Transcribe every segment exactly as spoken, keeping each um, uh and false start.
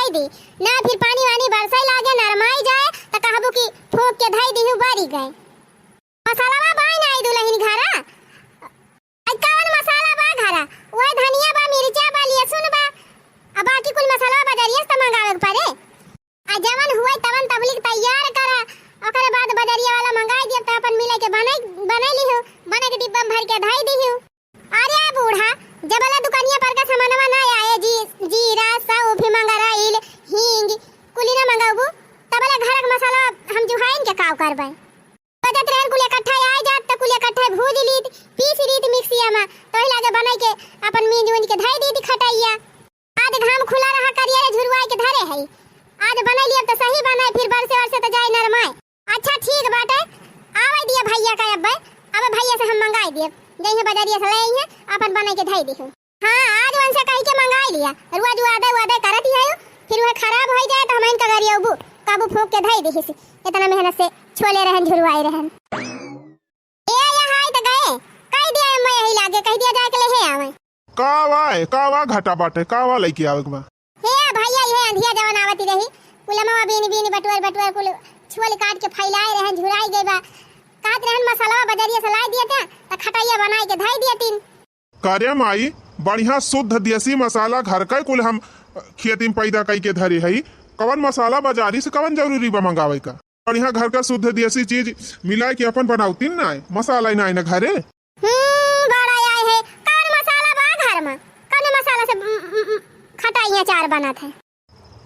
दी। ना फिर पानी वानी बरसै लागे, नरमाई जाए, त कहबू कि फूंक के धई दिहू, बरी गए। मसालवा बाय ना आई दुलहिन घरा। आई कवन मसाला बा घरा? वह धनिया बा, मिर्चा बा, लहसुन बा। अब बाकी कुल मसाला बजरिया से त मंगावे के पड़े। आ जवन हुए तवन तबलीग तैयार करा, ओकरे बाद बजरिया वाला मंगाई दिया, त अपन मिले के बनाई, बनाई लिहू, बना के डिब्बा में भर के धई दिहू। अरे बूढ़ा, जबले दुकनिया पर का सामानवा ना आए, जी, जीरा, सौंफ, मंगरैल, हींग, कुली ना मंगाबू, तबले घर के मसाला हम जुहाइन के काव करबे। बजत रहन कुल इकट्ठा आए जात, त कुल इकट्ठा भूज लीत, पीस लीत मिक्सिया में, तो ही लागे बनाई के अपन मींज उंज के धई दीत खटैया। आज घाम खुला रहा, करिया रे झुरवाई के धरे है। आज बनाई लिया त सही बनाए, फिर बरसे बरसे त जाए नरमाए। अच्छा ठीक बाटे, आवे दिया भैया का अब्बे, अब भैया से हम मंगाई दिए, जइहे बजरिया से ले आइहे, अपन बनाई के धई दिहू। हाँ, आज उनसे कही के मंगाई लिया, रोज वादे वादे करत ही है, फिर वह खराब हो जाए त हम इनका गरियाबू, काबू फूंक के धई दिहिस, इतना मेहनत से छोले रहन, झुरवाए रहन। ए, यहाँ आई त गए, कह दिया मैं यही लागे, कह दिया जाए के ले हे आवे। का वा है, का वा घाटा बाटे, का वा लइके आवे के बा? हे भैया, ये अंधिया जवन आवती रही, कुलमवा बीन बीन बटुअर बटुअर कुल छोल काट के फैलाए रहन, झुराई गए बा। कहत रहन मसालवा बजरिया से लाई दिए थे, त खटैया बनाई के धई दिए तीन। करे माई, बढ़िया शुद्ध देसी मसाला घर का कुल हम खेती में पैदा कई के धरे हई। कवन मसाला बजारी से कवन जरूरी बा मंगावे का? बढ़िया घर का शुद्ध देसी चीज मिलाए के अपन बनावतीन ना है, मसाला ही ना है ना घरे। हम्म, बड़ा आए है। कौन मसाला बा घर में? कौन मसाला से, उम, उम, उम, खटाई अचार बनत है?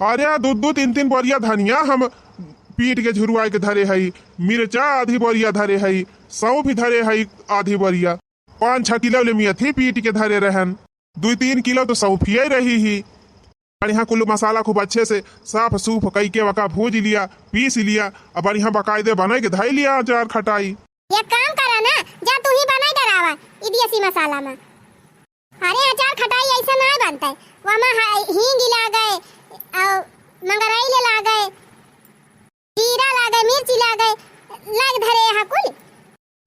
अरे, दू दू तीन तीन बोरिया धनिया हम पीट के झुरवाए के धरे हई, मिर्चा आधी बोरिया धरे हई, सौंफ धरे हई आधी बोरिया, पाँच छह किलो ले मेथी पीट के धरे रहन, दुई तीन किलो तो सौंफिया रही ही। बढ़िया कुल मसाला खूब अच्छे से साफ सूफ कई के वका भूज लिया, पीस लिया, और बढ़िया बकायदे बनाई के धई लिया अचार खटाई। एक काम करा ना, जा तू ही बनाई डरावा, ई देसी मसाला में। अरे अचार खटाई ऐसे ना बनते, वमा ह-, हींग लागे, और मंगरैल लागे, जीरा लागे, मिर्ची लागे, लाग धरे हा कुल।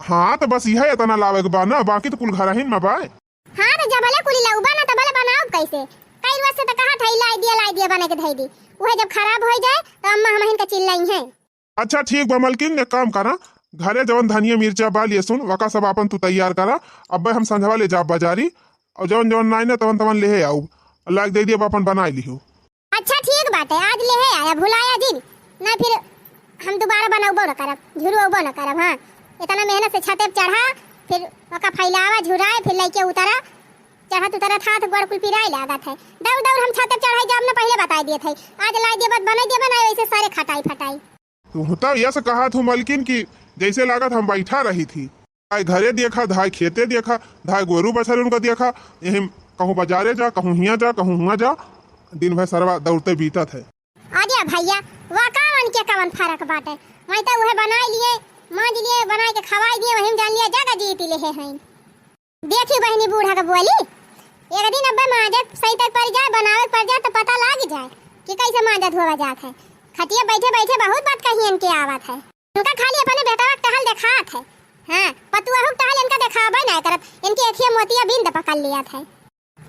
हाँ, त बस इहे इतना लावे के बा ना, बाकी त कुल घरहिन में बा। हाँ, त जबले कुली लउबा ना, तबले बनाउब कैसे? कई रोज से त कहत हई, "लाई दिया, लाई दिया, बना के धई दी।" उहे जब खराब होइ जाए, त अम्मा हमहिन का चिल्लाई है। अच्छा, ठीक बा मलकिन, एक काम करा, घरे जवन धनिया, मिर्चा बा, लहसुन, वका सब आपन तू तैयार करा। अब्बे हम संझवा ले जाब बाजारी, और जवन जवन नाई ना, तवन तवन लेहे आउब, लाग दे दिया, आपन बनाई लिहू। अच्छा ठीक बाटे, आज लेहे आया, भुलाया जिन, ना फिर हम दोबारा बनउबो न करब, झुरउबो न करब। हाँ, इतना मेहनत से छते पे चढ़ा, फिर ओका फैलावा, झुराए, फिर लइके उतरा, चढ़त उतरत हाथ गोड़ कुल पिराए लागत है। दौड़ दौड़ हम छते पे चढ़ाई जाब न, पहिले बताई दिए थे, आज लाई दिए, बत बनाई दिए, बनाए वैसे सारे खटाई फटाई। तू तो यस कहा थू मलकिन कि जैसे लागत हम बैठा रही थी। धाय घरे देखा, धाय खेते देखा, धाय गोरू बछरुन का देखा, यही कहूँ बाजारे जा, कहूँ हियाँ जा, कहूँ हुआँ जा, दिन भर सरवा दौड़ते बीतत है। अरे भैया, वकावन के कवन फरक बाटे? वहीं तो उहे बनाई लिए, माँज लिए, बनाई के खवाई दिए, वहीं जान लिया जगह जीत लेहे हैं। देखी बहिनी बूढ़ा के बोली, एक दिन अब्बे माँजे सही तक पड़ जाए, बनावे के पड़ जाए तो पता लाग जाए कि कैसे माँजा धोवा जात है। खटिया बैठे बैठे बहुत बात कहियन के आवत है। उनका खाली अपने बेटवा के टहल देखात है। हाँ, पतुआहू के टहल इनका देखाबे ना करत, इनके अखिया मोतिया बिंद पकड़ लिया था।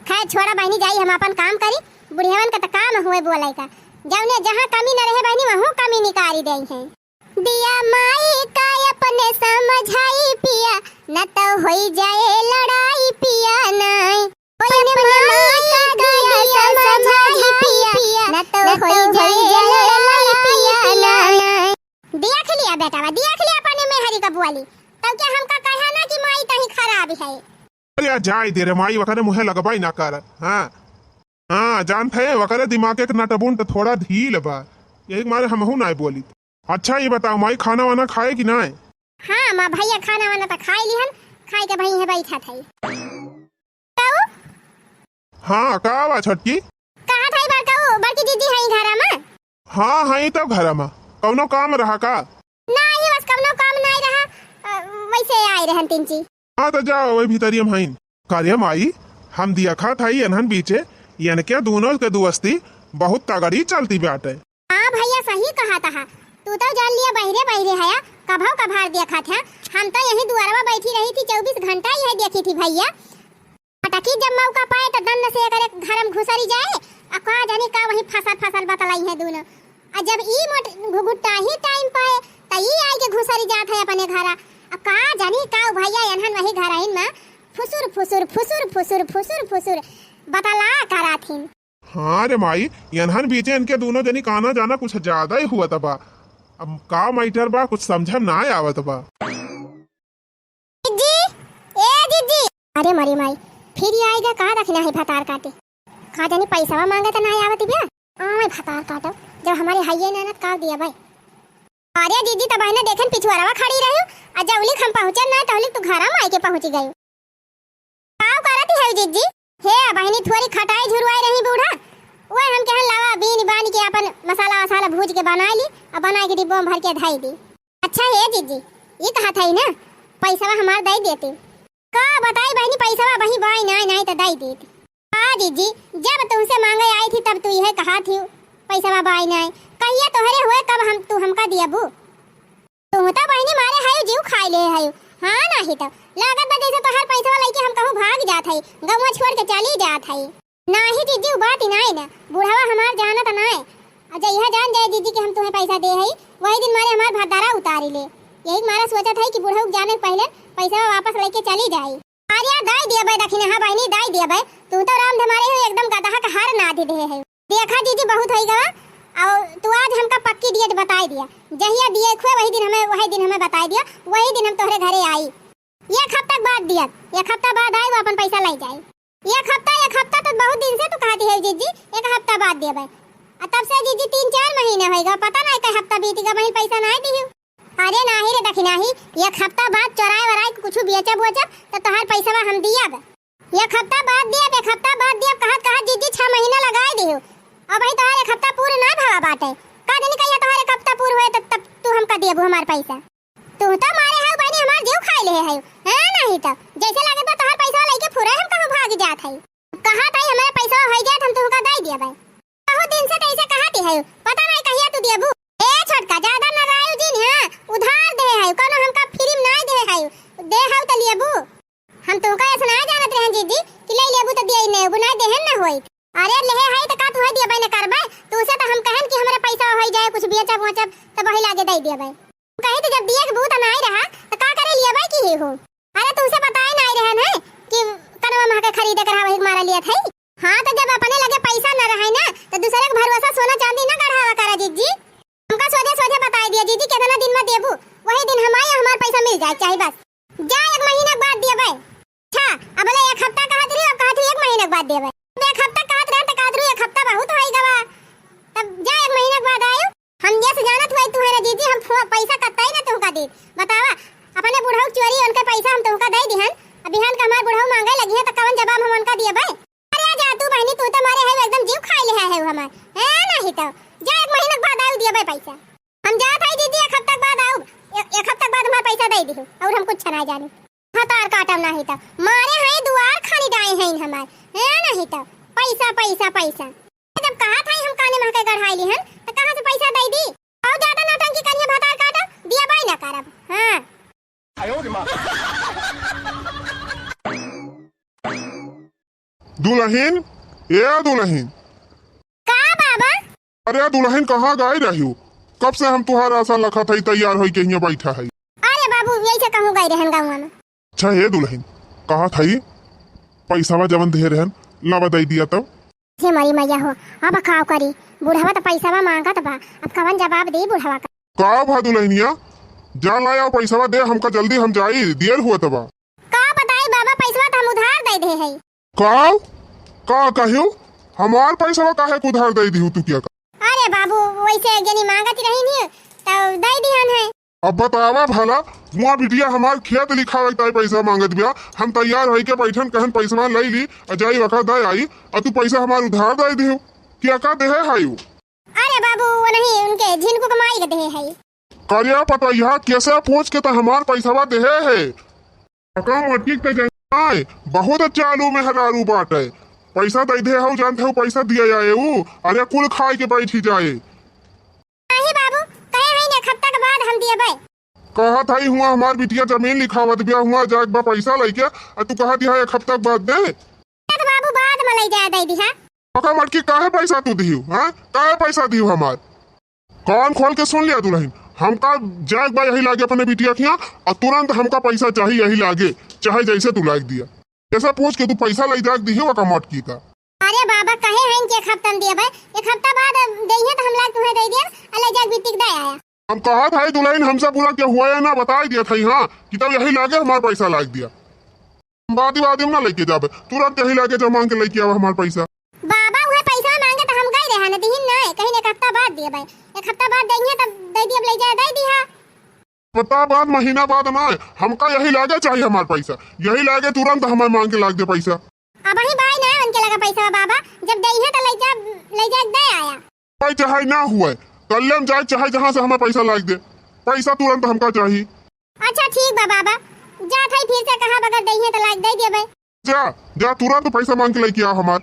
खैर छोड़ा बहिनी, जाई हम अपन काम करी, बुढ़ियवन का त काम हुए बोले का। जौने जहाँ कमी न रहे बहिनी, वहूँ कमी निकारी देई है। दिया माई का अपने समझाई पिया, न तो होई जाए लड़ाई पिया नाई। अपने माई का दिया समझाई पिया, न तो होई जाए लड़ाई पिया नाई। देख लिया बेटावा, देख लिया अपने मेहरी का बोली। तब क्या हमका कहा ना कि माई तही खराब है। अरे आ जाए दे रे माई, वकरे मुँहे लगबाई ना कर। हाँ, हाँ, जानत है, वकरे दिमाग के नटबुंट थोड़ा ढील बा, यही मारे हमहू नाय बोलित। अच्छा, ये बताओ माई, खाना वाना खाए कि नाय? हाँ, माँ भैया, खाना वाना तो खाए लिहन, खाए के भाई है बैठा था। कहू? हाँ, का बा छोटकी? कहा था बड़काऊ, बड़की जीजी है घरा में? हाँ, है तो घरा में। कौनो काम रहा का? नाही, बस कौनो काम नाही रहा, अ, वैसे आए रहन तीन ची। हाँ, तो जा, वही भीतरिया में हईन। का रे माई, हम दिया खात हई एनहन बीचे, एनके दूनो के दोस्ती बहुत तगड़ी चलती बाटे। हाँ भैया, सही कहा तहा। तू तो जान लिया बहिरे बहिरे हया, कभौ कभार देखत है। हम तो यही दुआरवा बैठी रही थी, चउबीस घंटा यही देखी थी भैया। फटकी जब मौका पाए तो दंड से एकरे घर में घुसरी जाए, का जानी का वही फसल फसल बतलाई है दूनो। आ जब ई मोट घुघुटाही टाइम पे, त ई आइ के घुसरी जात है अपने घरा। आ का जानी का भैया एनहन वही घरइन में फुसुर फुसुर, फुसुर फुसुर, फुसुर फुसुर बतला कराथिन। हाँ रे माई, एनहन बीचे इनके दूनो जनी का आना जाना कुछ ज्यादा ही हुआ तबा। अब का मैटर बा, कुछ समझ में ना आवत बा। जिज्जी, ए जिज्जी। अरे मरी माई, फिर ये आइगा, कहाँ रखना है भतार काटे? का जानी पैसवा मांगे त ना आवत बिया। आय भतार काटो, जब हमारे हइये ना, ना त का दिया भाई। अरे जिज्जी, तब बहिने देखेन पिछुआरवा खड़ी रही, आ जौलिक हम पहुँचे ना, तौलिक तू घरा में आइके पहुँची गई। का करत है जिज्जी? हे बहिनी, थोड़ी खटाई झुरवाई रही बूढ़ा, वह हम कहन लावा बीन बान के अपन मसाला वसाला भूज के बनाई ली, और बनाई के डिब्बो में भर के धई दी। अच्छा हे जिज्जी, ये कहा था ही ना, पैसवा हमार दई देती। का बताई बहिनी, पैसवा वही बाई नाई नाई त दई देती। का जिज्जी, जब तुमसे मांगे आई थी तब तू यह कहा थी पैसवा बाई नाई, कहिया तोहरे हुए कब हम तू हमका दियबू? तू तो बहिनी मारे हयू, जीव खाई ले हयू। हाँ नाही तो लागत बा जैसे तोहार पैसवा लइके हम कहूँ भाग जात हई, गौवा छोड़ के चली जात हई। नाही जिज्जी, उ बात ही नाही ना, बुढ़वा हमार जानत नाय। और जहिया जान जाए जिज्जी कि हम तुम्हें पैसा दे हई, वही दिन मारे हमार भतारा उतारी ले। यही मारा सोचत हई कि बुढ़ऊ जाने के पहले पैसा वापस लेके चली जाई। अरे दाई दिया बे दखिना, हाँ बहिनी दाई दिया बे, तू तो राम धमारे हो एकदम गदहा का हार ना दे दे है। देखा जिज्जी बहुत होई गवा, और तू आज हमका पक्की डेट बताई दिया, जहिया दिए खुए वही दिन हमें, वही दिन हमें बताई दिया, वही दिन हम तोहरे घरे आई। एक हफ्ता के बाद दिया, एक हफ्ता बाद आई, वो अपन पैसा ले जाई। एक हफ्ता, एक हफ्ता तो बहुत दिन से तू कहती है जिज्जी, एक हफ्ता बाद देबे। आ तब से जिज्जी तीन चार महीना होइगा, पता नहीं कई हफ्ता बीत गया, बहिन पैसा नहीं दियो। अरे नाही रे दखिनाही, एक हफ्ता बाद चोराए वराए के कुछ बेचब वोचब तो तोहार पैसवा हम दियब। एक हफ्ता बाद दियब, एक हफ्ता बाद दियब कहत कहत जिज्जी छह महीना लगाए दियो। अब भाई तोहार एक हफ्ता पूरे ना भवा बाटे, का दिन कहिया तोहार एक हफ्ता पूर होए तब, तब तू हमका देबू हमार पैसा। तू तो मारे हऊ बहिनी, हमार जीव खाई ले हऊ। हाँ, नहीं तो जैसे लागत बा तोहार पैसा लइके फुरे हम कहूँ भाग जात हई। कहा था हमारे पैसा हो जात हम तुमका दे दिया भाई। बहुत दिन से तो ऐसे कहा थी हऊ, पता नहीं कहिया तू देबू। ए छोटका, ज्यादा न रायू जी ने, हाँ, उधार दे हऊ, कोनो हमका फ्री में नहीं दे हऊ, दे हऊ तो लेबू। हम तुमका ऐसे ना जानत रहन जिज्जी कि ले लेबू तो दिए नहीं, बुनाई देहन ना होई। अरे लेहे हई तो का तुहे दिए भाई न करबे, तू से तो हम कहन कि हमरे पैसा हो जाए, कुछ बेचब वोचब तो वही लागे दे दिए भाई। कही तो जब दिए के बूत नाई रहा, तो का करे लिया बाई की ही हो? अरे, तुमसे बताए नाई रहन है कि कनवा मह के खरीदे के रहा, वही के मारा लिया था। हाँ, तो जब अपने लगे पैसा न रहे ना, तो दूसरे के भरोसा सोना चांदी ना गढ़ावा करा, जिज्जी। हमका सोझे सोझे बताई दिया, जिज्जी, कितना दिन में देबू, वही दिन हम आई, हमार पैसा मिल जाए चाहे बस। जा, एक महीना के बाद दिया बाई। अच्छा, अब ले एक हफ्ता कहत रही, अब कहत रही एक महीना के बाद देबे। अब एक हफ्ता कहत रहे तो कहत रही एक हफ्ता बहुत होई गवा। तब जा एक महीना के बाद आयो। हम ये से जानत हुए तुम्हारे दीदी, हम फो-, पैसा कत्ता ही ना तुमका दी। बतावा, अपने बुढ़ऊ चोरी उनके पैसा हम तुमका दे दिहन। अब बिहान का हमार बुढ़ऊ मांगे लगी है तो कवन जवाब हम उनका दिए बे? अरे जा तू बहनी, तू तो मारे है एकदम जीव खाई ले है हमार। है नहीं तो जा एक महीना के बाद आयो दिए बे पैसा। हम जात हई दीदी, एक हफ्ता के बाद आउब। ए-, एक हफ्ता के बाद हमार पैसा दे दिहु, और हम कुछ ना जानी। भतार काटब नाही त मारे हई दुआर खानी डाए हईन हमार। ए, नहीं त पैसा, पैसा, पैसा। जब कहा था हम काने महके गढ़ाई लिहन, त कहाँ से पैसा दे दी? और ज्यादा नौटंकी करिए भतार काटब, दिया बाई ना करब। हाँ। दुलहिन, ए दुलहिन। का बाबा? अरे दुलहिन, कहाँ गई रही हो? कब से हम तुहार आशा लखत हई, तैयार होई के हियाँ बैठा हई। अरे बाबू, यही से कहूँ गई रहन गाँव में। अच्छा हे दुलहिन, कहा थई पैसावा जवन दे रहन, लावा दे दिया तब। हे मरी मैया हो, अब का करी? बुढ़वा तो पैसावा मांगत बा, अब कवन जवाब दी बुढ़वा का? का भा दुलहिनिया, जा लाया पैसावा दे हमका जल्दी, हम जाई, देर हुआ तबा। का बताई बाबा, पैसवा त हम उधार दे दे हई। का? का कहियो? हमार पैसवा काहे के उधार दे दिहू तू क्या का? अरे बाबू, वैसे जनी मांगत रही नी, तब दे दिहन है। अब बतावा भला, हुआ बिटिया हमार खेत लिखावे ताई पैसा मांगत बिया, हम तैयार होई के बैठन कहन पैसवा ले ली, आ जाई वखा दे आई, आ तू पैसा हमार उधार दे दिहू। क्या का देहे हायू? अरे बाबू, वो नहीं, उनके झिनकू के माई के देहे है। करिया पतैया, कैसे पूछ के त हमार पैसवा देहे है? काका मटिक त जनाए, बहुत चालू मेहरारू बाटे। पैसा दे दे हऊ, जानत हऊ, पैसा दिया जाए ऊ, अरे कुल खाए के बैठी जाए। नहीं बाबू, कहे है एक हफ्ता के बाद हम दियबे। कहत हई हुआ हमार बिटिया जमीन लिखावत बिया, हुआ जाके बा पैसा लइके, आ तू कहत यहाँ एक हफ्ता के बाद दे। तो बाबू बाद में ले जाए दे दिहा। ओका मटकी, काहे पैसा तू दिहू, हाँ? काहे पैसा दिहू हमार? कान खोल के सुन लिया दुलहिन, हमका जाए के बा यही लागे अपने बिटिया के यहाँ, और तुरंत हमका पैसा चाही यही लागे, चाहे जैसे तू लाग दिया। जैसे पूछ के तू पैसा ले जाके दिहू ओका मटकी का। अरे बाबा, कहे हैं कि एक हफ्ता में दिया भाई, एक हफ्ता बाद देइहे तो हम लाग तुम्हें दे दिया, और ले जाके बिटिया के दे आया। हम कहत है दुलहिन, हमसे बुरा क्या हुआ है ना, बताई दिया था, हाँ, कि तब यही लागे हमार पैसा लाग दिया। बादी बादी में ना लेके जाबे, तुरंत यही लागे जब मांग के लेके आवा हमार पैसा। बाबा उहे पैसा मांगे तो हम गई रहे ना, दिहिन ना, कहीं एक हफ्ता बाद दिए भाई, एक हफ्ता बाद देइहे तब दे दिए, ले जाए दे दिया। हफ्ता बाद, महीना बाद ना, हमका यही लागे चाहिए हमार पैसा, यही लागे तुरंत हमें मांग के लाग दे पैसा। अब ही भाई ना उनके लगा पैसा बाबा, जब देइहे तो ले जा, ले जाए दे आया। भाई चाहे ना हुए, कल्ले में जाए चाहे जहाँ से हमें पैसा लाग दे, पैसा तुरंत हमका चाहिए। अच्छा ठीक बा बाबा, जा थाई फिर से कहा बगैर देइहे तो लाग दे देबे। जा, जा तुरंत पैसा मांग के लेके आ हमार।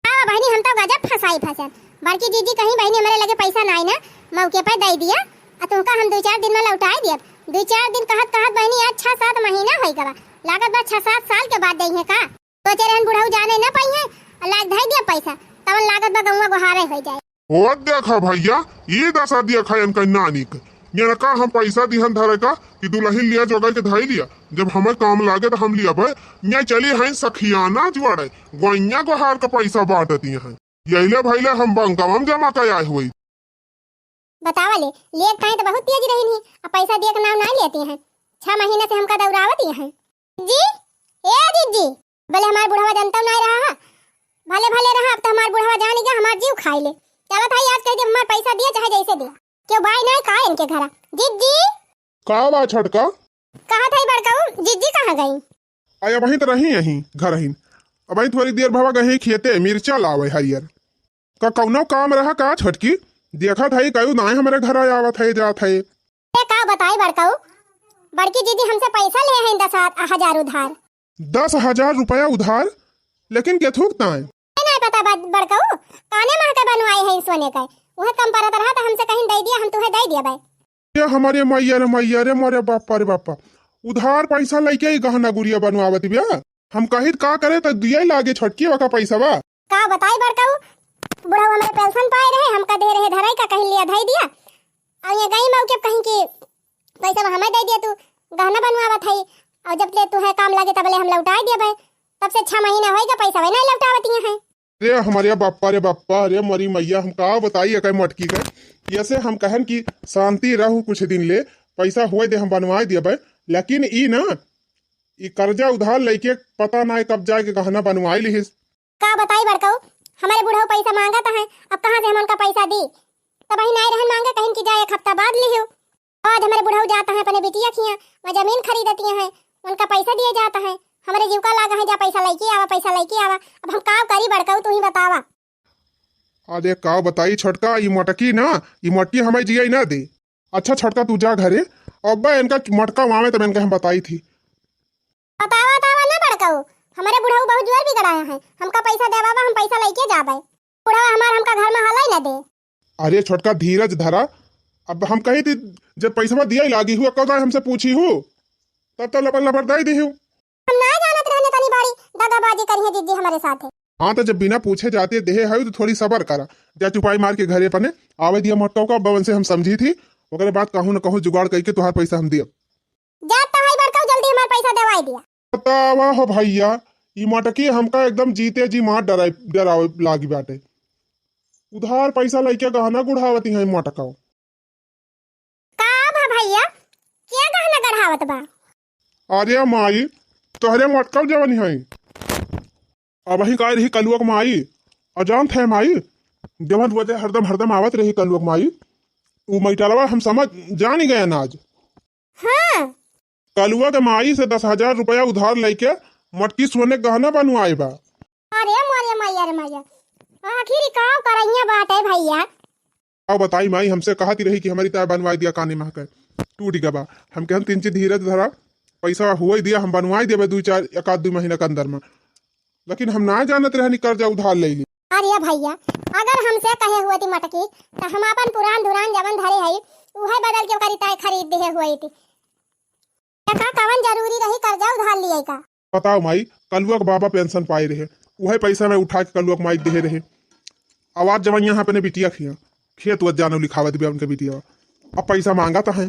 बाबा बहनी हम तो गजब फंसाई फंसन। बड़की जीजी कहीं बहनी हमारे लगे पैसा नाई ना, मौके पर दे दिया, आ तुमका हम दो चार दिन में लौटाई दियब। दो चार दिन कहत कहत बहनी आज छह सात महीना होई गवा, लागत बा छह सात साल के बाद देइहे का। सोचे रहन बुढ़ऊ जाने न पइहे, आ लाग धई दिया पैसा, तवन लागत बा गौवा गोहारे हो जाए। ओ देखा भैया, ई दशा देखा इनका नानी के। इनका हम पैसा दिहन धरे का कि दुलहिन लिया जोगाई के धई लिया, जब हमें काम लागे तो हम लिया बे। मैं चली हैं सखियाना जुआड़े, गोइया गोहार का पैसा बांटती हैं। यही ले भैले हम बैंकवा में जमा कर आए हुए। बतावा ले, लेट काहे तो बहुत तेज रही नहीं, अब पैसा दिए के नाम नहीं लेती हैं। छह महीने से हमका दौड़ावत ही हैं। जी, ए जीजी, भले हमार बुढ़वा जनता नहीं रहा है, भले भले रहा, अब तो हमार बुढ़वा जान गया, हमार जीव खाई ले। चलत है आज कह दे हमार पैसा दिया चाहे जैसे दिया, क्यों भाई नहीं का इनके घरा। जीजी। का बा छोटका? कहा था बड़काऊ, जीजी कहाँ गई? अरे अबहीं तो रही यहीं घर ही, अबहीं थोड़ी देर भवा गई खेते मिर्चा लावे हरियर। का कौनो काम रहा का छोटकी? देखत है कऊ नाय हमरे घर आवत है जात है। ए, का बताई बड़काऊ, बड़की दीदी हमसे पैसा ले हैं दस हजार उधार। दस हजार रुपया उधार? लेकिन केथुक ताय? ए, नहीं पता बा-, बड़काऊ, काने माँ के बनवाए हैं सोने का, वह कम परत रहा तो हमसे कहीं दे दिया, हम तुम्हें दे दिया भाई। ये हमारे मैया रे मैया रे, मोरे बापा रे बापा, उधार पैसा लेके ही गहना गुड़िया बनवावत बिया। हम कहित का करे तो दिया लागे छोटकी वका पैसा बा। का बताई बड़काऊ, बुढ़ऊ हमारे पेंशन पाए रहे, हमका दे रहे धराई का कहीं लिया धई दिया, और ये गई मऊ के कहीं की पैसा हमें दे दिया, तू गहना बनवावत है, और जब ले तू है काम लगे तब ले हम लौटाए दिया भाई, तब से छह महीना होएगा पैसा वही नहीं लौटावती है। रे हमारे बप्पा रे बप्पा, रे मोरी मैया, हम का बताई एकर मटकी के। ऐसे हम कहन कि शांति रहू कुछ दिन ले, पैसा होए दे हम बनवाए देबे, लेकिन ई ना, ई कर्जा उधार लेके पता ना कब जाके गहना बनवाई लिहिस। का बताई बड़काऊ, हमारे बुढ़ऊ पैसा मांगत हैं, अब कहाँ से हम उनका पैसा दी? तब ही नाई रहन मांगे, कहिन कि जा एक हफ्ता बाद लिहो। आज हमारे बुढ़ऊ जाता है अपने बिटिया खिया, वहाँ जमीन खरीदती हैं, उनका पैसा दिए जाता है, हमारे जीव का लागा है, जा पैसा लेके आवा, पैसा लेके आवा। अब हम का करी बड़काऊ, तू ही बतावा। अरे का बताई छोटका, ई मटकी ना, ई मटकी हमें जिया ना दे। अच्छा छोटका तू जा घरे, अब इनका मटका वावे तब इनका हम बताई थी। बतावा, बतावा ना बड़काऊ, हमारे बुढ़ऊ बहुत जोर बिगड़ाया है, हमका पैसा देवावा, हम पैसा लेके जाबे। बुढ़वा हमार हमका घर में हलाई ना दे। अरे छोटका धीरज धरा, अब हम कही थी जब पैसा दिया ही लागी हूँ, कब हमसे पूछी हूँ, तब तो लबर लबर दे दी हूँ। हम ना जानत रहने तनी बड़ी दगाबाजी करी है दीदी हमारे साथ। हाँ तो जब बिना पूछे जाते देहे है तो थोड़ी सबर करा, जा चुपाई मार के घरे अपने आवे दिया मटका का, बवन से हम समझी थी, ओकरे बाद कहूँ न कहूँ जुगाड़ करके तुहार पैसा हम दिया। जात तो हई बड़काऊ, जल्दी हमार पैसा देवाई दिया। बतावा हो भैया, ई मटकी हमका एकदम जीते जी मार डराई, डरावे लागी बाटे। उधार पैसा लइके गहना गुढ़ावती हैं मटकाऊ। का भा भैया, के गहना गढ़ावत बा? अरे माई, तोहरे मटकाऊ जवन है, अबहीं का रही कलुआ के माई, अजान थे माई, जवन वजह हरदम, हरदम आवत रही कलुआ के माई, उ मैटरवा हम समझ जानी गए ना आज। हाँ। कलुआ के माई से दस हजार रुपया उधार लेके मटकी सोने के गहना बनवाए बा। अरे मोरे मैया रे मैया, आखिर ई का करैया बाटे भैया? अब बताई माई, हमसे कहती रही कि हमारी ताय बनवाई दिया काने मह के, टूट गया बा। हम कहन तिनची धीरज धरा, पैसा हुए दिया, हम बनवाई देबे दू चार, एक आध दू महीना के अंदर में। लेकिन हम ना जानत रहनी कर्जा उधार ले ली। अरे भैया, अगर हमसे कहे हुए थी मटकी, तो हम अपन पुरान धुरान जवन धरे हई, उहे बदल के ओकरी ताय खरीद दिहे हुए थी। का कवन जरूरी रही कर्जा उधार लिए का? बताओ माई, कलुआ के बाबा पेंशन पाए रहे, उहे पैसा में उठा के कलुआ के माई दिहे रहे। आवाज जवन यहाँ अपने बिटिया खिया, खेत वत जानो लिखावत बे उनके बिटिया। अब पैसा मांगा तो है,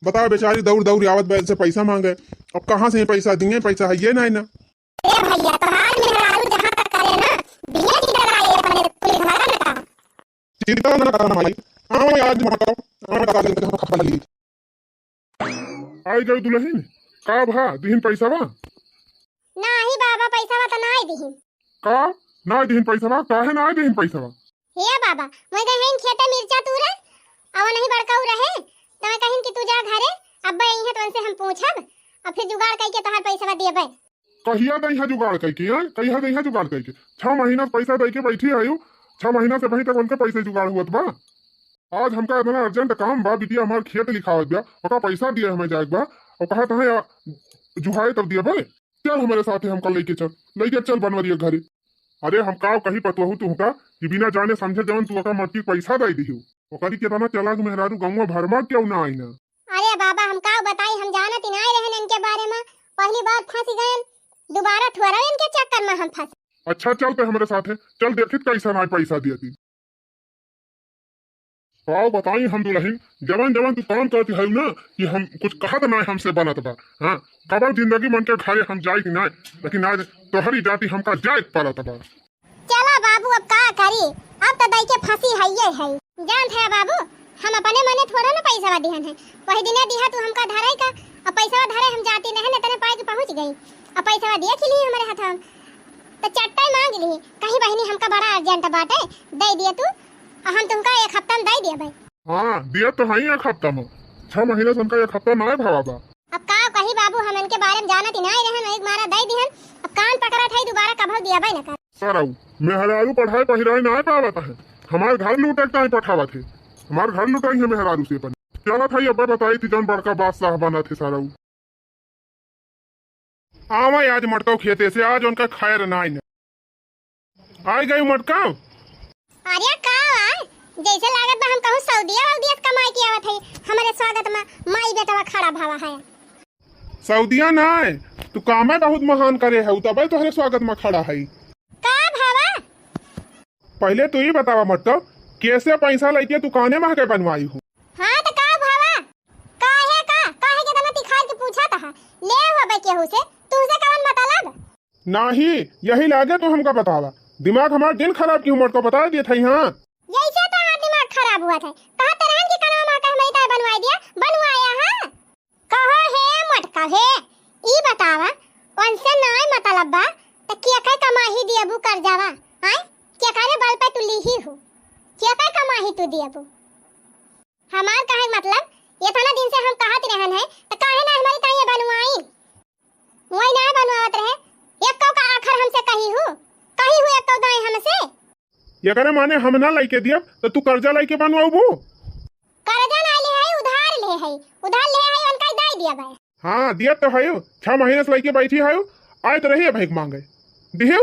बताओ बेचारी दौड़ दौड़ आवत बे से पैसा मांगे। अब कहाँ से ही पैसा दिए, पैसा है ये नहीं ना। ए भैया, तोहार मेहरारू जहाँ तक करे ना, बिया की डराए अपने पूरे घर में का। चिंता ना करा माई, आवे आज मटकाओ, आवे बता देते हम खबर ली। आई गई दुल्हन, का भा दिहिन पैसा बा? नाही बाबा, पैसा बा तो नाही दिहिन। का नाही दिहिन पैसा बा? काहे नाही दिहिन पैसा बा? हे बाबा, मैं गए हैं खेते मिर्चा तूरे, और नहीं बड़काऊ रहे, तो मैं कहिन कि तू जा घरे, अब यहीं है तो उनसे हम पूछब, और फिर जुगाड़ करके तोहार पैसा देबे। कहिया दइहा जुगाड़ कइके, हैं? कहिया दइहा जुगाड़ कइके? छह महीना से पैसा दइके बैठी आयु, छह महीना से अबहीं तक उनके पैसे जुगाड़ हुअत बा। आज हमका इतना urgent काम बा, बिटिया हमार खेत लिखावत बा, ओका पैसा दिए हमें जाए के बा, और कहा तहे जुहाए तब दिए बे। चल हमरे साथे, हमका लइके चल, लइके चल बनवरिया घरे। अरे हम का कही पतवहू तुहका कि बिना जाने समझे जवन तू ओका मट्टी पैसा दे दिहू, ओकरी केतना चालाक मेहरारू गौवा भर मा क्यों ना आई ना। अरे बाबा, हम का बताई, हम जानत ही नाय रहन इनके बारे में। पहली बार फंस गए, दोबारा थोड़ा इनके चक्कर में हम फंस। अच्छा, चल ते हमरे साथे, चल देखित कैसन आय पैसा दिया ती। का बताई हम दुल्हन, जवन जवन तू काम करती है ना, कि हम कुछ कहत ना हमसे बनत बा। हाँ, कबर जिंदगी मन के घरे हम जाइत ना, लेकिन आज तोहरी जाति हमका जाए के पड़त बा। चला बाबू, अब का करी, अब तो दई के फंसी है ये है। जानत है बाबू, हम अपने मने थोड़ा ना पैसा दिहन है, वही दिने दिहा तू हमका धरे का, अब पैसा धरे हम जाती नहीं, इतने पाए के पहुँच गई, अब पैसा दिए खिली हमारे हाथ हम तो चट्टे मांग ली, कहीं बहिनी हमका बड़ा urgent बाटे, दे दिए तू, और हम तुमका एक हफ्ता में दे दिए भाई। हाँ, दिए तो है एक हफ्ता में, छह महीना से उनका एक हफ्ता ना भावा बा। अब का कही बाबू, हम इनके बारे में जानत ही नाय रहन, एक मारा दे दिहन। अब कान पकड़त है, दोबारा कभू दिया भाई ना कर। सरऊ, मेहरारू पढ़ाई पहिराई नाय पावत है, हमार घर लूटे के टाइम पठावत है, हमार घर लुटाई है मेहरारू से अपन। चलत है, अब बताई थी जौन बड़का बादशाह बनत है सरऊ। आवा आज मटकाऊ खेते से, आज उनका खैर नाय न। आइ गई मटकाऊ। अरे का आय, जैसे लागत बा हम कहूँ सऊदिया वऊदिया से कमाई के आवत है, हमरे स्वागत में माई बेटवा खड़ा भावा है। सऊदिया नाय, तू कामे बहुत महान करे है, तबे तोहरे स्वागत में खड़ा है। का भावा? पहले तू ही बतावा मटकाऊ, कैसे पैसा लेके तू काने महके बनवाई हो? हाँ तो का भावा? काहे का? काहे के तना तिखार के पूछा तहा? ले हुआ बे केहू से, तुमसे कवन मतलब? नाही, यही लागे तू हमका बतावा। दिमाग हमार दिन खराब क्यों मटकाऊ बता दिए थे, हाँ? यही से तो हमार दिमाग खराब हुआ था। कहा तरहन की कनवा माँ का हमारी ताय बनवाई दिया, बनवाया हाँ? कहो हे मटकाऊ हे, ई बतावा, उनसे नाय मतलब बा, त केकर कमाही दियबू कर्जावा? आय? केकरे बल पे तू लीही हो? केकर कमाही तू दियबू? हमार कहे के मतलब, इतना दिन से हम कहत रहन है, त काहे ना हमारी ताई बनवाई? वही ना बनवावत रहे, एको का आखर हमसे कही हु, कही हु एको दाई हमसे? एकरे माने हम ना लइके दियब, त तू कर्जा लइके बनवाबू? कर्जा ना ले है, उधार ले है, उधार ले है, उनका ही दाई दिया भाई। हाँ, दिया तो है, छह महीने से लइके बैठी है, आए तो रही है भीख मांगे, दिहे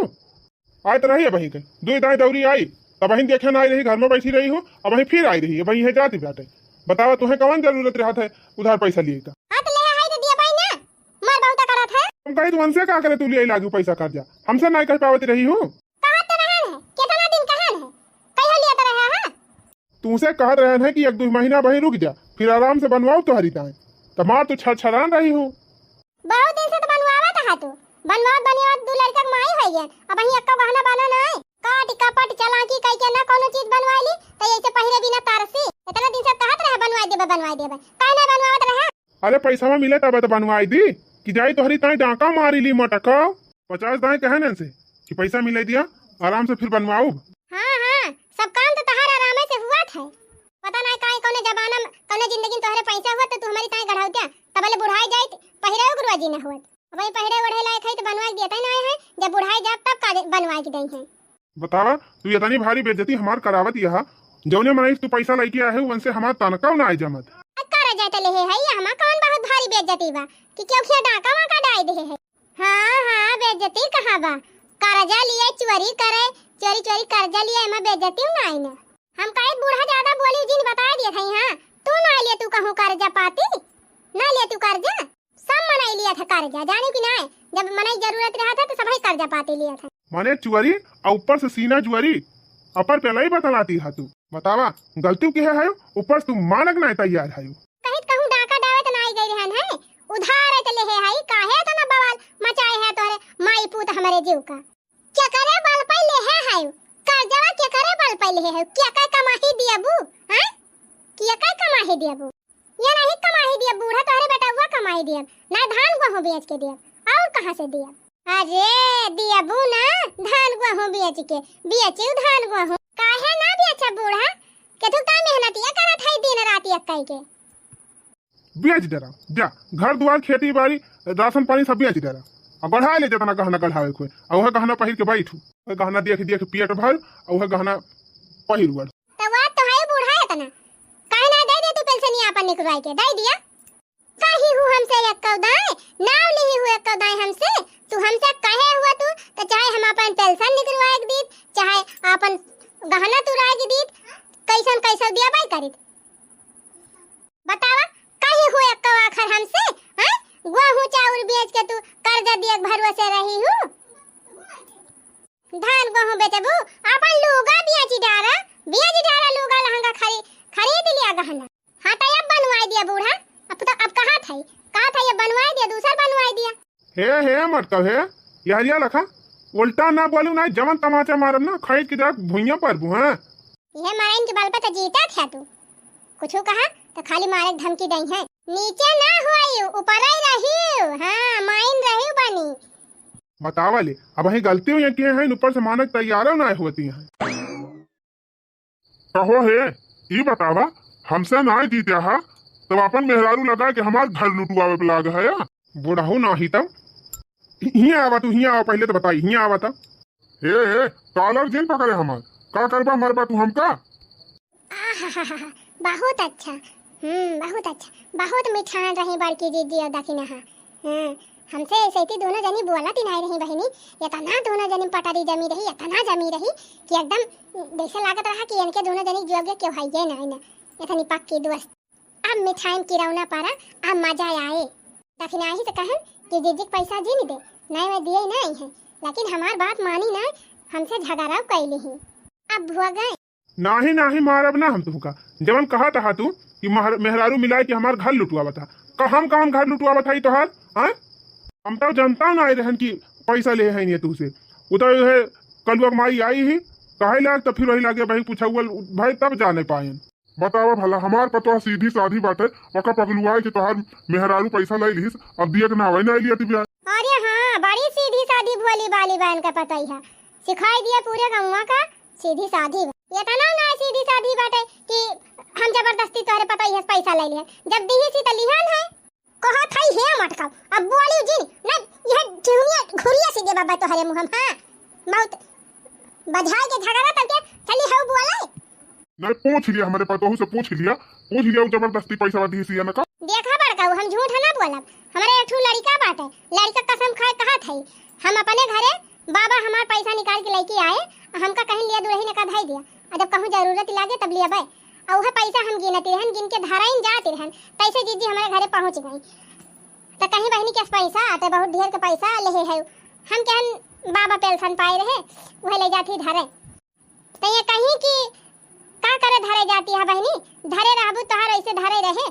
आए तो रही है भीख, दुई दाई दौरी आई, तब बहिन देखे ना आई रही, घर में बैठी रही हो, अब वहीं फिर आई रही है, वहीं है जाती बाटे। बतावा, तुम्हें कौन जरूरत रहत है उधार पैसा लिए का? हाँ, तो ले है तो दिया भाई ना, मार बहुत करत है। हम कही, तू उनसे का करे, तू लिए लागू पैसा कर्जा, हमसे नहीं कह पावत रही हो। कहत तो रहन है, कितना दिन कहन है, कहियो लिया तो रहे है। तुमसे कहत रहन है कि एक दो महीना वहीं रुक जा, फिर आराम से बनवाओ तोहरी ताई। तो मार तू छरछरान रही हो। बहुत दिन से तो बनवावत है तू, बनवावत बनवावत दू लड़का के माई हो गए, अब वहीं एक्का बहाना बना ना है। काट कपट चालाकी कई के ना कोनो चीज बनवा ली, तो ऐसे पहिरे बिना तरसी। इतना दिन से कहत रहे बनवाई देबे, बनवाई देबे, काहे ना बनवावत रहे? अरे पैसा मिले तब तो बनवाई दी कि जाई तोहरी ताई डाका मारी ली मटका। पचास दाई कहे न से कि पैसा मिले दिया, आराम से फिर बनवाओ। हाँ, हाँ, सब काम तो तहार आरामे से हुआ था। पता नहीं काहे कौने जमाना में, कौने जिंदगी में तोहरे पैसा हुआ तो तू हमारी ताई गढ़ौतिया, तबले बुढ़ाई जाइत, पहिरे उगरुआ जी न हुआ। अब ये पहिरे ओढ़े लायक है तो बनवा के देता ही नहीं है, जब बुढ़ाई जाब तब का बनवा के दई है। बतावा, तू इतनी भारी बेइज्जती हमार करावत यहा, जौने मनई से तू पैसा लइके आए है, उनसे हमार तनका ना आए जमत। आ, कर्जा त लेहे है, ये हमार कौन बहुत भारी बेइज्जती बा कि क्यों खिया डाका वाका डाई देहे है। हाँ, हाँ, बेइज्जती कहाँ बा? कर्जा लिए, चोरी करे, चोरी, चोरी कर्जा लिए, एमा बेइज्जती ना आई ना। हम कहे बूढ़ा ज्यादा बोली जिन बता दिए थे, हाँ, तू ना लिए, तू कहूँ कर्जा पाती, ना लिए तू कर्जा। सब मनई लिया था कर्जा, जाने की ना है, जब मनई जरूरत रहा था तो सभी कर्जा पाती लिया था। माने चुअरी और ऊपर से सीना जुअरी, अपर पेलाई बतलाती हा तू। बतावा, गलती किहे हयो, ऊपर से तू मानक नाय तैयार हयो। कहित कहूँ डाका डावे त नाय गई रहन है, उधार है त लेहे है, काहे इतना बवाल मचाए है तोहरे माई पूत हमरे जीव का? केकरे बल पे लेहे है? कर्जवा केकरे बल पे लेहे है? केकर कमाही दियबू? हैं? केकर कमाही दियबू? ये नहीं कमाही दियब बूढ़ा, तोहरे बेटउआ कमाही दियब, ना धान गेहूँ बेच के दियब, और कहाँ से दियब? अरे दियबू ना, धान गेहूँ बेच के, बेचिउ धान गेहूँ। काहे ना बेचब बूढ़ा? केथू का मेहनतिया करत है दिन रात एक कई के। बेच डरा, जा, घर दुआर, खेती बाड़ी, राशन पानी सब बेच डरा। अब गढ़ा ले जतना गहना गढ़ावे के होए, और वह गहना पहिर के बैठू, वह गहना देख देख पेट भर, और वह गहना पहिर उड़। त बात तो है बूढ़ा एतना, काहे ना दे दे तू पेंशनिया अपन निकलवाई के, दे दिया। कही हूँ हमसे एक्कौ दाई, नाव लिही हूँ एक्कौ दाई हमसे, तू हमसे कहे हुआ तू, त चाहे हम अपन पेंशन निकलवाए के दीत, चाहे अपन गहना तुराए के दीत, कैसन कैसन दिया बाई करीत। बतावा, कही हुए एक्को आखर हमसे, हैं? गेहूं चाउर बेच के तू कर्जा दिए के भरोसे रही हूँ। धान गेहूं बेचबू, अपन लूगा बेच डारा, बेच डारा लूगा लहंगा खरी-, खरीद लिया गहना। हाँ, तो अब बनवाई दिया बूढ़ा, अब तो, अब कहाँ था, कहाँ था, ये बनवाई दिया, दूसर बनवाई दिया। हे, हे, मटका, हे, यारिया लखा, उल्टा ना बोलू ना, जवन तमाचा मारब ना, खरीद के जाके भुइयां परबू, हाँ? इहे मारइन के बल पे तो जीतत है तू। कुछु कहा तो खाली मारे के धमकी दई है। नीचे ना होइउ, ऊपरइ रहिउ। हाँ, माइन रहिउ बनी। बतावा ले, अबहीं गलती हुई है कि हैं, ऊपर से मानक तैयारो ना होती हैं। कहो हे, ई बतावा, हमसे ना जीत्या हा, तब अपन मेहरारू लगा के हमार घर लुटवावे पे लाग है या? बुढ़ऊ नाही तब। हि-, हियां आवा तू, हियां आवा, पहिले तो बताई, हियां आवा तब। हे, हे, कालर जिन पकड़े हमार, का करबा मरबा तू हमका? आहाहाहा, बहुत अच्छा, हम्म, बहुत अच्छा, बहुत मिठान रही बड़की जीजी और दखिनहा। हाँ, हमसे ऐसे थी दोनों जनी बोलत ही नाहीं रही बहिनी, इतना दोनों जनी पटरी जमी रही, इतना जमी रही कि एकदम जैसे लागत रहा कि इनके दोनों जनी जोगे केहू हइये नाहीं ना, इतनी पक्की दोस्त। अब मिठाई में किरौना परा, अब मजा आए। दखिनाही से कहन कि जीजी के पैसा जिन दे, नाहीं मैं दिए नाहीं है, लेकिन हमार बात मानी ना, हमसे झगड़ा कैली ही। अब भुआ गए। नाही, नाही मारब ना हम तुहका। जवन कहत हा तू कि महर-, मेहरारू मिलाए के हमार घर लुटवावत हा। का हम कवन घर लुटवावत हई तोहार? हाँ? हम तो जनता ना आए रहन कि पैसा ले हैं ये तुहसे। उ तो ये कलुआ के माई आई ही, कहे लाग तो फिर वही लागे भाई पूछा हुआ भाई तब जाने पाएन। बतावा भला, हमार पतोह सीधी साधी बाटे, ओका पगलुआए के तोहार मेहरारू पैसा ले लिहिस, अब दिए के नावे ना लिया तिबिया। अरे हाँ, बड़ी सीधी साधी भोली भाली बहन का पतोह है, सिखाई दिया पूरे गौवा का सीधी साधी। इतना ना सीधी साधी बाटे कि हम जबरदस्ती तोहरे पतोह से पैसा ले लिया, जब दिहिस ही तो लिहन है। कहत हई हे मटकाऊ, अब बोली जिन, नहीं, यह ठिहुनिया घुरिया से देबा बा तोहरे मुँह में, हाँ? बहुत बझाई के झगड़ा तब के चली हऊ बोले। नहीं, पूछ लिया, हमरे पतोहू से पूछ लिया, पूछ लिया, उ जबरदस्ती पैसा दिहिस या ना का? देखा बड़काऊ, हम झूठ ना बोलब, हमरे एक ठू लड़िका बाटे, लड़िका कसम खाए कहत हई, हम अपने घरे बाबा हमार पैसा निकाल के लेके आए, हमका कहीं लिया दुल्हन का धई दिया, और जब कहूँ जरूरत लागे तब लिया बे। और वह पैसा हम गिनती रहन, गिन के धराइन जाती रहन, तैसे जीजी हमारे घरे पहुँच गई। तो कहीं बहिनी के पैसा आते, बहुत ढेर के पैसा लेहे है। हम कहन बाबा पेंशन पाए रहे, वह ले जाती धरे। तो ये कहीं कि का करे धरे जाती है बहिनी, धरे रहबू तोहार ऐसे धरे रहे,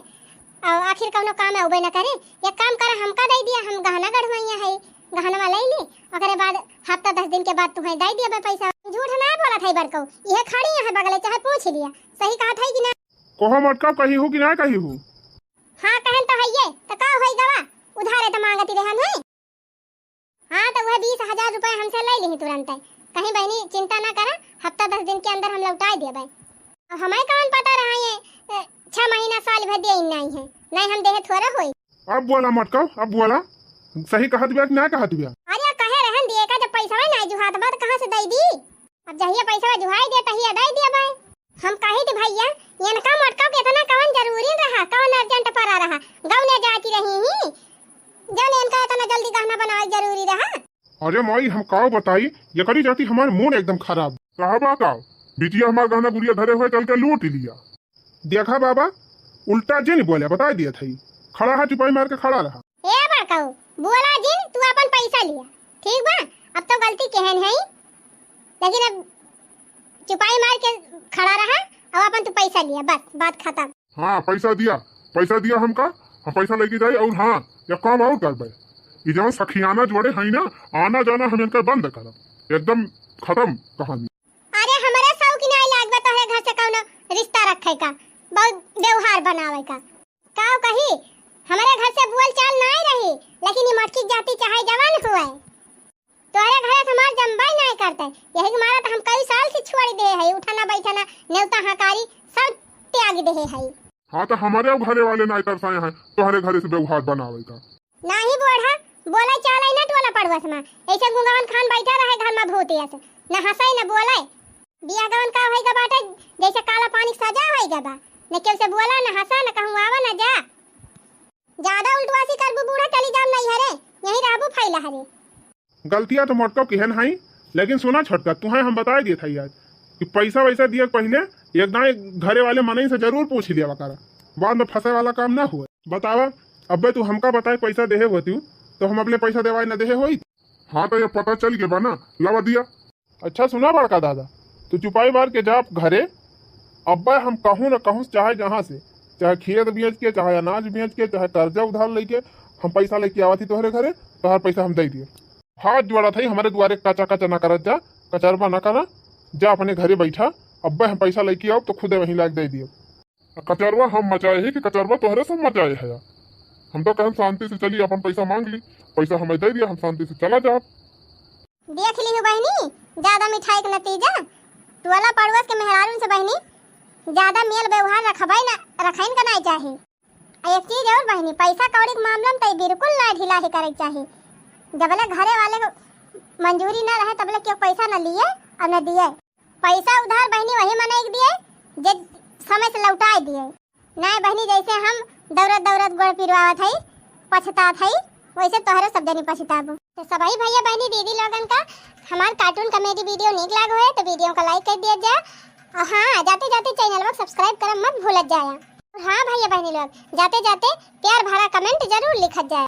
और आखिर कौनो काम अउबे न करे। एक काम कर, हमका दे दिया, हम गहना गढ़वैया है, गहनवा ले ली, ओकरे बाद हफ्ता दस दिन के बाद तुम्हें दे दिया पैसा। झूठ ना बोलत है बड़कऊ, यह खड़ी है बगले, चाहे पूछ लिया, सही कहत है कि ना? कहो मटका, कही हूँ कि ना कही हूँ? हाँ, कहन तो हइये, त का होई गवा? उधारे त मांगती रहन है। हाँ, त वह बीस हजार रुपया हमसे ले लिही तुरंत। कहीं बहिनी चिंता ना करा, हफ्ता दस दिन के अंदर हम लौटाए देबे। अब हमें कौन पता रहा ये, ए, छह महीना साल भर दे नहीं है, नहीं हम देहे थोड़ा होई। अब बोला मटका, अब बोला, सही कहत बिया कि ना कहत बिया? अरे कहे रहन दिए का, जब पैसा ना जुहात बा त कहाँ से दे दी? अब जहिया पैसा जुहाई दे तहिया दे दिया भाई। हम कही थी भैया, इनका मोटका के इतना कवन जरूरी रहा, कवन अर्जेंट पड़ा रहा, गौने जाती रही ही, जौन इनका इतना जल्दी गहना बनावे जरूरी रहा। अरे माई, हम काव बताई, एकरी जाती हमार मूड एकदम खराब। कहबा काव, बिटिया हमार गहना गुड़िया धरे हुए चल के लूट लिया। देखा बाबा, उल्टा जिन बोले, बताई दिया था, खड़ा है, चुपाई मार के खड़ा रहा। ए बड़काऊ, बोला जिन, तू अपन पैसा लिया, ठीक बा? अब तो गलती केहन है, लेकिन अब चुपाई मार के खड़ा रहा और अपन तू पैसा लिया, बस बात खत्म। हाँ, पैसा दिया, पैसा दिया हमका, हम पैसा लेके जाई। और हाँ, एक काम और करबे, ई जौन सखियाना जोड़े है ना, आना जाना हम इनका बंद करब, एकदम खत्म कहानी। अरे, हमरे सौक नाई लागबे तोहरे घर से कौनो रिश्ता रखे का, बहुत व्यवहार बनावे का। काव कही, हमरे घर से बोल चाल नाई रही, लेकिन ई मटकी जाति चाहे जवान हुए, तोहरे घरे से हमार जमबे नाई करते। यही के मारा तो हम कई साल से छोड़ दे है, उठना बैठना, नेवता हकारी सब त्याग दे है। हाँ, तो हमरे घरे वाले नाई तरसाए हैं तोहरे घरे से व्यवहार बनावे का। नाही बूढ़ा, बोले चाले ना टोला पड़ोस में, ऐसे गुंगवन खान बैठा रहे घर में भूत ऐसे, न हंसे न बोले। बियाह गवन का होई गा बाटे, जैसे काला पानी के सजा होई गा बा, न केहू से बोला, न हंसा, न कहूँ आवा, न जा। ज्यादा उल्टवासी करबू बूढ़ा, चली जाम नैहरे, यहीं रहबू फैला हरे। गलतिया तो मोटको किहन हई, लेकिन सुना छोटका, तुहें हम बताए दिए था आज कि पैसा वैसा दिए के पहले एक दाएं घरे वाले मनई से जरूर पूछ लिया करा, बाद में फंसे वाला काम ना हुए। बतावा, अब्बे तू हमका बताए पैसा देहे होती तो हम अपने पैसा देवाए न देहे होई। हाँ, तो ये पता चल गया बा ना, लावा दिया। अच्छा सुना बड़का दादा, तू चुपाई मार के जा घरे। अब्बे हम कहूँ न कहूँ, चाहे जहाँ से, चाहे खेत बेच के, चाहे अनाज बेच के, चाहे कर्जा उधार लेके, हम पैसा लेके आवत ही तोहरे घरे, तोहर पैसा हम दे दिए। हाथ जोड़ा था, हमारे दुआरे कचा कचा ना करत जा, कचरबा ना करा, जा अपने घरे बैठा। अब्बे हम पैसा लेके आओ तो खुदे वहीं लाके दे दिए। कचरवा हम मचाए है कि कचरवा तोहरे सब मचाए है? हम तो कहन शांति से चली, अपन पैसा मांग ली, पैसा हमें दे दिया, हम शांति से चला जाब। देख ली बहिनी, ज्यादा मिठाई के नतीजा, टोला पड़ोस के मेहरारून से बहिनी ज्यादा मेल व्यवहार रखबे ना, रखइन का नहीं चाही। आ एक चीज और बहिनी, पैसा कौड़ी के मामला में तो बिल्कुल ना ढिलाई करे के चाही। जबले घरे वाले को मंजूरी ना रहे तबले केहू पैसा न लिए और न दिए। पैसा उधार बहिनी वही मनई के दिए जे समय से लौटाए दिए। नाय बहिनी, जैसे हम दौड़त दौड़त गोड़ पिरवावत हई, पछतात हई, वैसे तोहरे सब जनी पछताबू। तो सबही भैया बहिनी दीदी लोगन का हमार cartoon comedy video नीक लाग होए तो video का like कर दिया जा। और हाँ, जाते जाते channel को subscribe करब मत भूलत जाया। और हाँ भैया बहिनी लोग, जाते जाते प्यार भरा comment जरूर लिखत जाए।